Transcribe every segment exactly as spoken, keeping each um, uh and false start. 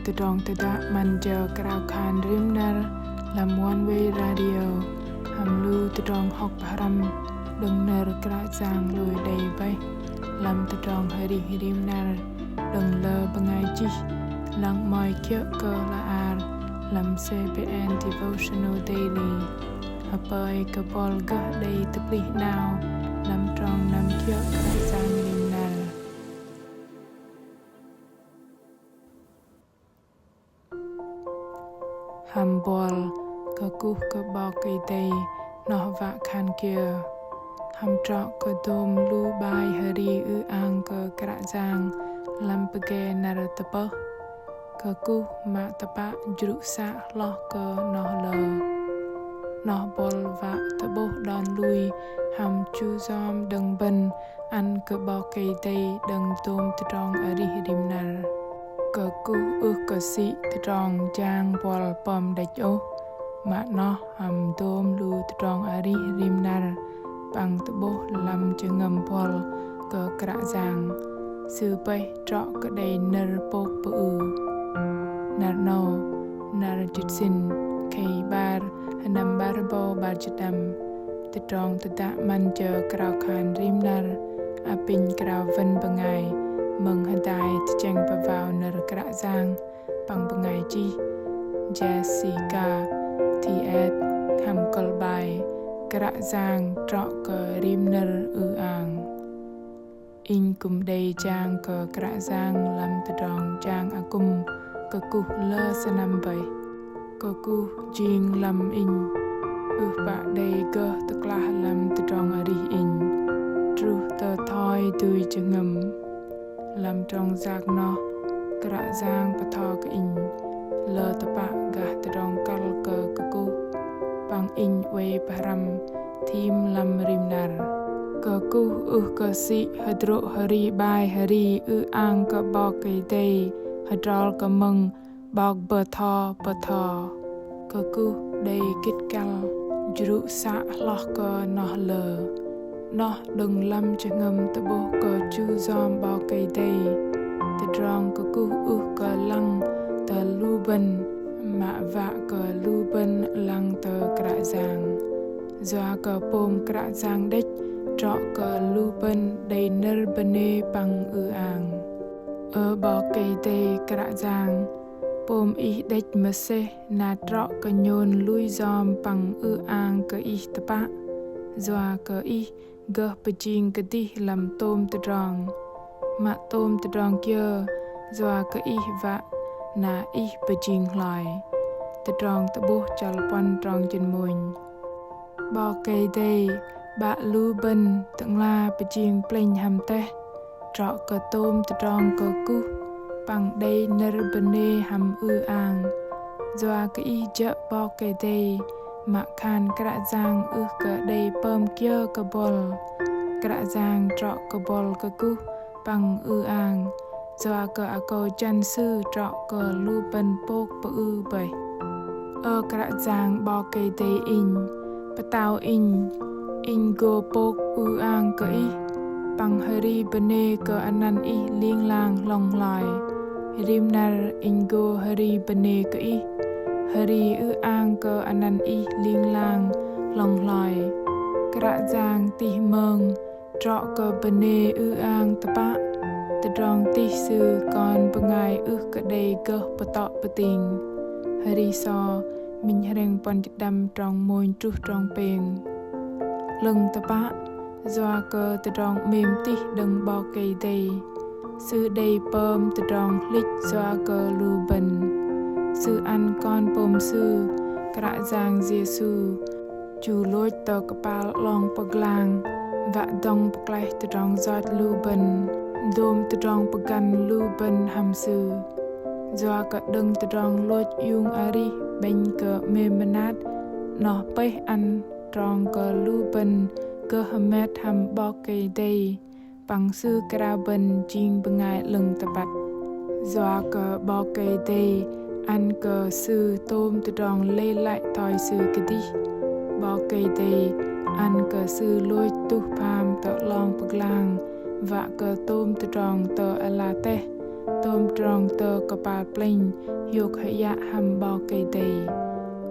Tơdrong tơdă 'măn jơ krao khan rim năr lăm One Way Radio hăm lu tơdrong hŏk pơhrăm đơ̆ng nơ̆r Kră Yang lui đei bơih lăm tơdrong arih rim năr đơ̆ng lơ bơngai chih, lăng mă kiơ̆ kơ hla ar lăm C B N Devotional Daily. Hơpơi kơ buăl gơh đei tơplih 'nao lăm trong năm kiơ̆ Kră Yang rim năr. Hăm buăl kơkuh kơ 'Bok Kei-Dei noh wă khan kiơ? Hăm trŏ kơ dôm lu bai hri ư-ang kơ Kră Yang lăm pơgê năr tơpơh, kơkuh mă tơpă jrŭ să hloh kơ noh lơ? Noh buăl wă tơ'bôh đon lui hăm chu yom đơ̆ng bơ̆n ăn kơ 'Bok Kei-Dei đơ̆ng dôm tơdrong arih rim năr. Kơkuh ưh kơ sĭ tơdrong jang buăl pơm đĕch ôh, mă noh hăm dôm lu tơdrong arih rim năr păng tơ'bôh lăm jơhngơ̆m buăl kơ Kră Yang, Sư bơih trŏ kơ đei nơ̆r pôk pơư. Năr 'nâu, năr jĭt sĭn, khei 'bar, sơnăm 'bar rơbâu 'bar jĭt đăm. Tơdrong tơdă 'măn jơ krao khan rim năr, apinh krao wơ̆n bơngai mơ̆ng hơdai tơchĕng pơwao nơ̆r Kră Yang păng bơngai chih Jessica Thied hăm kơ̆l bai Kră Yang trŏ kơ rim nơ̆r ư-ang. Inh kư̆m đei jang kơ Kră Yang lăm tơdrong jang akŭm kơkuh lơ sơnăm bơih. Kơkuh jing lăm inh ưh pă đei gơh tơklah lăm tơdrong arih inh truh tơ thoi dui jơhngơ̆m. Lăm trong yak noh, Kră Yang bơtho kơ inh lơ tơpă gah tơdrong kăl kơ kơkuh, păng inh oei pơhrăm thim lăm rim năr. Kơkuh ưh kơ sĭ hơdrô̆ hri bai hri ư-ang kơ 'Bok Kei-Dei hơdrol kơ mơ̆ng 'Bok bơtho bơtho. Kơkuh đei gĭt kăl jrŭ să hloh kơ noh lơ. Noh đơ̆ng lăm jơhngơ̆m tơ'bôh kơ chu yom 'Bok Kei-Dei. Tơdrong kơkuh ưh kơ lăng tơ lu bơ̆n, mă wă kơ lu bơ̆n lăng tơ Kră Yang. Yua kơ pôm Kră Yang đĕch trŏ kơ lu bơ̆n đei nơ̆r bơnê păng ư-ang. Ơ 'Bok Kei-Dei Kră Yang, pôm Ih đĕch mơsêh na trŏ kơ nhôn lui yom păng ư-ang kơ Ih tơpă. Yua kơ Ih gơh pơjing kơdih lăm tôm tơdrong. Mă tôm tơdrong kiơ yua kơ Ih wă na Ih pơjing hloi. Tơdrong Tơ'bôh chăl puăn trong jĭt mônh. 'Bok Kei-Dei 'Bă lu bơ̆n Tơ'ngla pơjing plĕnh hăm teh, trŏ kơ tôm tơdrong kơkuh păng đei nơ̆r bơnê hăm ư-ang. Yua kơ Ih jơ̆ 'Bok Kei-Dei, mă khan Kră Yang ưh kơ đei pơm kiơ kơ buăl. Kră Yang trŏ kơ buăl kơkuh păng ư-ang, yua kơ akâu jăn Sư trŏ kơ lu bơ̆n pôk pơư bơih. Ơ Kră Yang 'Bok Kei-Dei inh, Pơtao inh, inh gô pôk ư-ang kơ Ih păng hơri bơnê kơ anăn Ih ling lang hlŏng hloi. Rim năr inh gô hơri bơnê kơ Ih, hơri ư-ang kơ anăn Ih ling lang hlŏng hloi. Kră Yang tih mơng, trŏ kơ bơnê ư-ang tơpă, tơdrong tih Sư kon bơngai ưh kơ đei gơh pơtŏ pơting. Hơri sô, minh hrĕng puăn jĭt đăm trong mônh truh trong pêng. 'Lơ̆ng tơpă, yua kơ tơdrong 'mêm tih đơ̆ng 'Bok Kei-Dei, Sư đei pơm tơdrong hlĭch yua kơ lu bơ̆n. Sư ăn Kon pôm Sư, Kră Yang Yêsu, chu lôch tơ kơpal 'long pơglang, wă dŏng pơklaih tơdrong yoch lu bơ̆n, dôm tơdrong pơgăn lu bơ̆n hăm Sư. Yua kơ đơ̆ng tơdrong lôch iung arih 'bĕnh kơ 'mêm mơnat, noh pơih ăn trong kơ lu bơ̆n gơh hơmet hăm 'Bok Kei-Dei, păng Sư krao bơ̆n jing bơngai 'lơ̆ng tơpăt. Yua kơ 'Bok Kei-Dei ăn kơ sư tôm tơdrong lei lăi thoi Sư kơdih. 'Bok Kei-Dei ăn kơ Sư lôch tuh pham tơ 'long pơglang, wă kơ tôm tơdrong tơ ala teh Tôm trong tơ kơpal plĕnh hiôk hơiă hăm 'Bok Kei-Dei.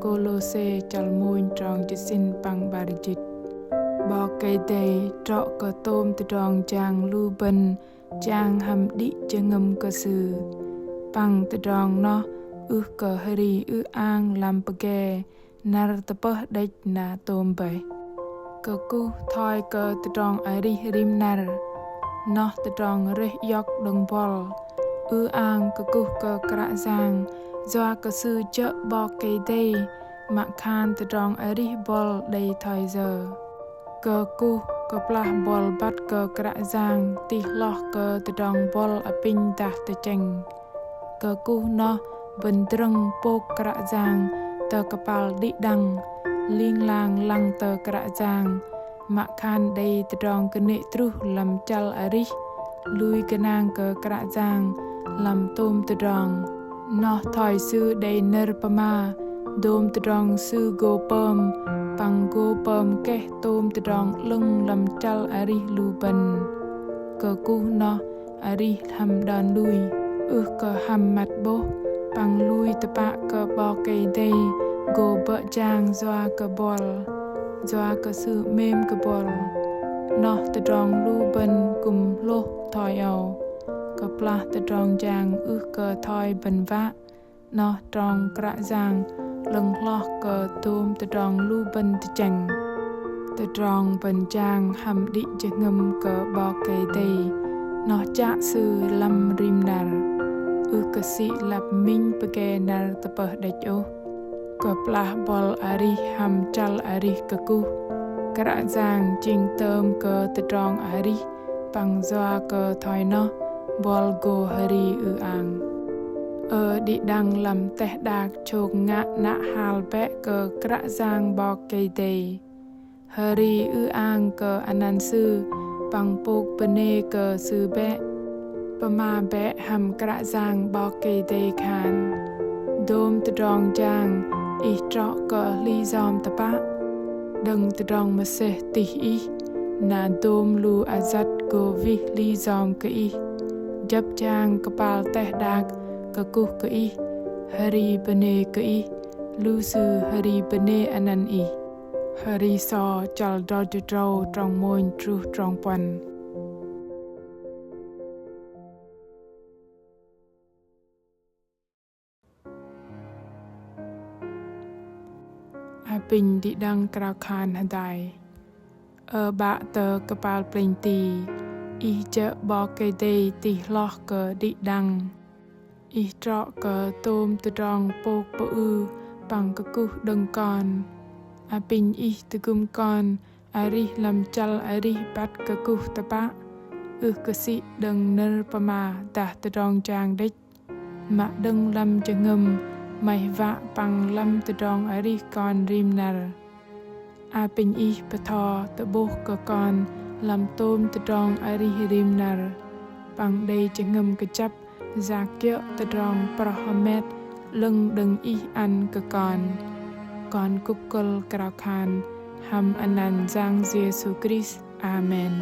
Kôlôse chăl mônh trong jĭt sĭn păng 'bar jĭt. 'Bok Kei-Dei trŏ kơ tôm tơdrong jang lu bơ̆n jang hăm đĭ jơhngơ̆m kơ Sư. Păng tơdrong noh ưh kơ hơri ư-ang lăm pơgê năr tơpơh đĕch na tôm bơih. Kơkuh thoi kơ tơdrong arih rim năr, noh tơdrong rơih iŏk đơ̆ng buăl. Ư-ang kơkuh kơ Kră Yang, yua kơ Sư jơ̆ 'Bok Kei-Dei, mă khan tơdrong arih buăl đei thoi yơ. Kơkuh kơplah buăl băt kơ Kră Yang tih hloh kơ tơdrong buăl apinh dah tơchĕng. Kơkuh noh bơ̆n drơ̆ng pôk Kră Yang tơ kơpal đĭ đăng, ling lang lăng tơ Kră Yang, mă khan đei tơdrong kơnê̆ truh lăm chăl arih, lui gơnang kơ Kră Yang lăm tôm tơdrong. Noh thoi Sư đei nơ̆r pơma, dôm tơdrong Sư gô pơm, păng gô pơm keh tôm tơdrong 'lơ̆ng lăm chăl arih lu bơ̆n. Kơkuh noh arih hăm đon lui, ưh kơ hăm măt 'bôh, păng lui tơpă kơ 'Bok Kei-Dei gô bơ̆ jang yua kơ buăl, yua kơ Sư 'mêm kơ buăl. Noh tơdrong lu bơ̆n kư̆m hlôh thoi âu. Kơplah tơdrong jang ưh kơ thoi bơ̆n wă, noh trong Kră Yang 'lơ̆ng hloh kơ tôm tơdrong lu bơ̆n tơchĕng. Tơdrong bơ̆n jang hăm đĭ jơhngơ̆m kơ 'Bok Kei-Dei, noh chă Sư lăm rim năr, ưh kơ sĭ lăp minh pơgê năr tơpơh đĕch ôh. Kơplah buăl arih hăm chăl arih kơkuh, Kră Yang jing tơm kơ tơdrong arih, păng yua kơ thoi noh buăl gô hơri ư-ang. Ơ đĭ đăng lăm teh đak, chôk ngă nă hal bĕ kơ Kră Yang 'Bok Kei-Dei. Hơri ư-ang kơ anăn Sư, păng pôk bơnê kơ Sư bĕ. Pơma bĕ hăm Kră Yang 'Bok Kei-Dei khan: Dôm tơdrong jang Ih trŏ kơ hli yom tơpă. Đơ̆ng tơdrong mơsêh tih Ih, na dôm lu ayăt gô wih hli yom kơ Ih. Jơ̆p jang kơpal teh đak kơkuh kơ Ih, hơri bơnê kơ Ih, lu sư hơri bơnê anăn Ih. Hơri sô chăl drơ̆ jĭt tơdrâu trong mônh truh trong puăn. Apinh đĭ đăng krao khan hơdai. Ơ 'Bă tơ kơpal plĕnh ti, Ih jơ̆ 'Bok Kei-Dei tih hloh kơ đĭ đăng. Ih trŏ kơ tôm tơdrong pôk pơư păng kơkuh đơ̆ng kon. Apinh Ih tơgŭm kon arih lăm chăl arih băt kơkuh tơpă, ưh kơ sĭ đơ̆ng nơ̆r pơma dah tơdrong jang đĕch, mă đơ̆ng lăm jơhngơ̆m maih wă păng lăm tơdrong arih kon rim năr. Apinh Ih bơtho tơ'bôh kơ kon lăm tôm tơdrong arih rim năr, păng đei jơhngơ̆m kơjăp yak kiơ̆ tơdrong prŏh hơmet 'lơ̆ng đơ̆ng Ih ăn kơ kon. Kon kŭp kơ̆l krao khan hăm anăn Yang Yêsu Krist. Amen.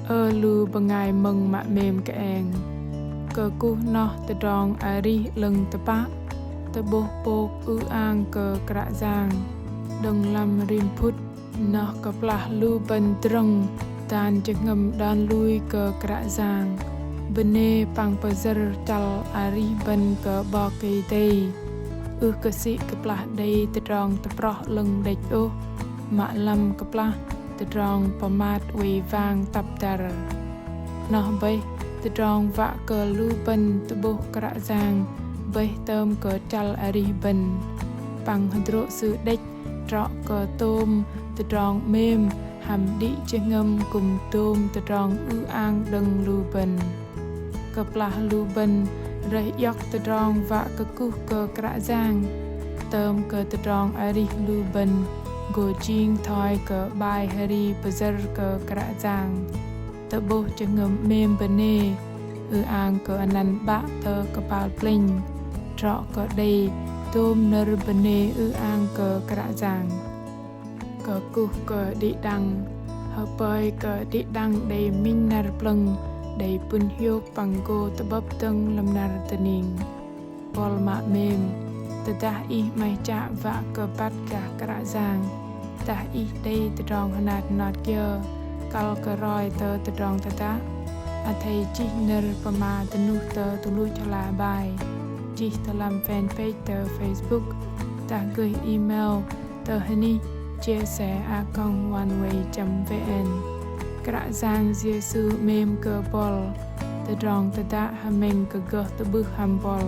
Ơ lu bơngai mơ̆ng mă 'mêm kơeng. Kơkuh noh tơdrong arih 'lơ̆ng tơpă, tơ'bôh pôk ư-ang kơ Kră Yang, đơ̆ng lăm rim phŭt, noh kơplah lu bơ̆n drơ̆ng dan jơhngơ̆m đon lui kơ Kră Yang, bơnê păng pơyơ̆r chăl arih bơ̆n kơ 'Bok Kei-Dei. Ưh kơ sĭ kơplah đei tơdrong tơprŏh 'lơ̆ng đĕch ôh, mă lăm kơplah tơdrong pơmat oei wang tăp dăr. Noh bơih tơdrong wă kơ lu bơ̆n tơ'bôh Kră Yang bơih tơm kơ chăl arih bơ̆n. Păng hơdrô̆ Sư đĕch trŏ kơ tôm tơdrong 'mêm hăm đĭ jơhngơ̆m kư̆m tôm tơdrong ư-ang đơ̆ng lu bơ̆n. Kơplah lu bơ̆n rơih iŏk tơdrong wă kơkuh kơ Kră Yang, tơm kơ tơdrong arih lu bơ̆n gô jing thoi kơ 'bai hơri pơyơ̆r kơ Kră Yang, tơ'bôh jơhngơ̆m 'mêm bơnê, ư-ang kơ anăn 'Bă tơ kơpal plĕnh, trŏ kơ đei tôm nơ̆r bơnê ư-ang kơ Kră Yang. kơkuh kơ đĭ đăng, hơpơi kơ đĭ đăng đei minh năr plơ̆ng, đei pŭn hiôk păng gô tơ'bơ̆p dơ̆ng lăm năr dơning. Bol mă 'mêm, tơdah ih 'maih chă wă kơ băt gah Kră Yang, dah ih đei tơdrong hơnat hơnot kiơ, kăl kơ roi tơ tơdrong tơdă, athei chih nơ̆r pơma dơnuh tơ tuch luch hla bơar, chih tơ lăm fanpage tơ Facebook, dah gơih email tơ hơnih chia sẻ a còng oneway chấm vn. Kră Yang Yêsu 'mêm kơ bol, tơdrong tơdă hơmĕng kơ gơh tơ'bưh hăm bol.